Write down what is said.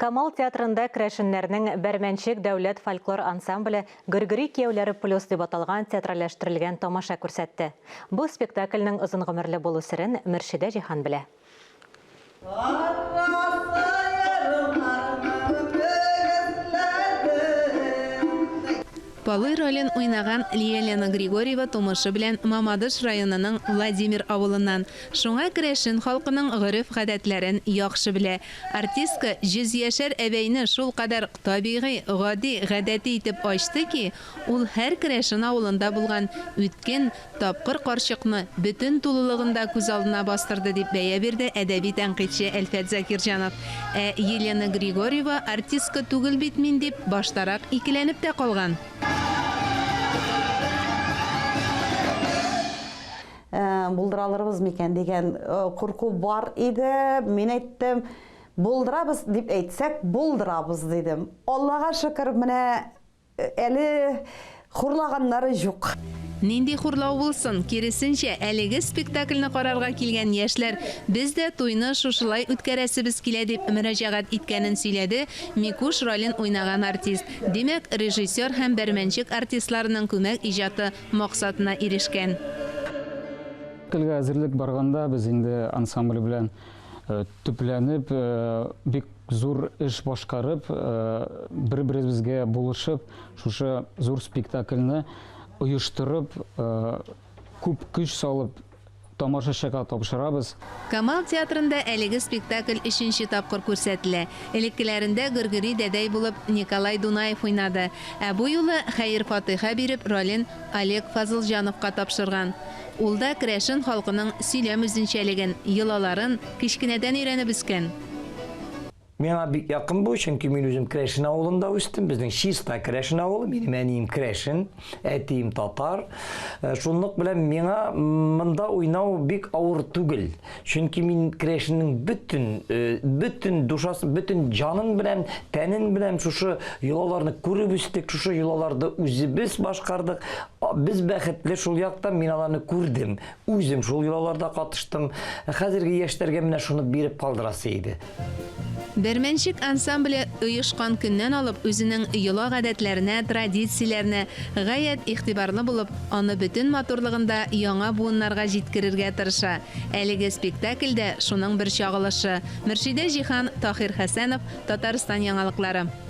Камал театрында керәшеннәрнең Бәрмәнчек дәүләт фольклор ансамбле Гөргөри кияүләре плюс дип аталган театральләштерелгән тамаша күрсәтте. Бу спектакльнең озын гомерле булу серен Мөршидә Җиһан белә. Палый ролен уйнаган Лиелена Григорьева тумышы белән Мамадыш районының Владимир авылыннан. Шуңа керәшен халкының гореф-гадәтләрен яхшы белә. Артистка йөзьяшәр әбәйне шулкадәр табигый, гади, гадәти итеп ачты ки, ул һәр керәшен авылында булган үткен, тапкыр карчыкны бөтен тулылыгында күз алдына бастырды, дип бәя бирде әдәби тәнкыйтьче Әлфәт Закирҗанов. Ә Елена Григорьева артистка түгел бит мин дип, баштарак икеләнеп тә калган. Булдыра алырбыз микән дигән курку бар иде. Мин әйттем, булдырабыз дип әйтсәк, булдырабыз дидем. Аллага шөкер, менә әле хурлаганнары юк. Нинди хурлау булсын, киресенчә, әлеге спектакльне карарга килгән яшьләр, без дә туйны шушылай үткәрәсебез килә дип мөрәҗәгать иткәнен сөйләде Микуш ролен уйнаган артист. Димәк, режиссер һәм Бәрмәнчек артистларының күмәк иҗаты максатына ирешкән. Спектакльгә әзерлек барганда без инде ансамбль белән төпләнеп, бик зур эш башкарып, бер-беребезгә булышып, шушы зур спектакльне оештырып, күп көч салып тамашачыга тапшырабыз. Камал театрында әлеге спектакль өченче тапкыр күрсәтелә. Элеккеләрендә Гөргөри дәдәй булып Николай Дунаев уйнады. Ә бу юлы хәер-фатыйха биреп ролен Олег Фазылҗановка тапшырган. Ул да керәшен халкының сөйләм үзенчәлеген, йолаларын кечкенәдән өйрәнеп үскән. Миңа бик якын бу, чөнки мин үзем керәшен авылында үстем. Безнең чиста керәшен авылы. Минем әнием керәшен, әтием татар. Э, шунлык белән миңа монда уйнау бик авыр түгел. Чөнки мин керәшеннең бөтен, э, бөтен душасы, бөтен җанын белән, тәнен белән шушы йолаларны күреп үстек, шушы йолаларны үзебез башкардык. Без бәхетле шул яктан, мин аларны күрдем. Үзем шул йолаларда катыштым. Хәзерге яшьләргә менә шуны биреп калдырасы иде. Бәрмәнчек ансамбле оешкан көннән алып үзенең йола-гадәтләренә, традицияләренә гаять игътибарлы булып, аны бөтен матурлыгында яңа буыннарга җиткерергә тырыша. Әлеге спектакль дә шуның бер чагылышы. Мөршидә Җиһан, Таһир Хәсәнов, Татарстан яңалыклары.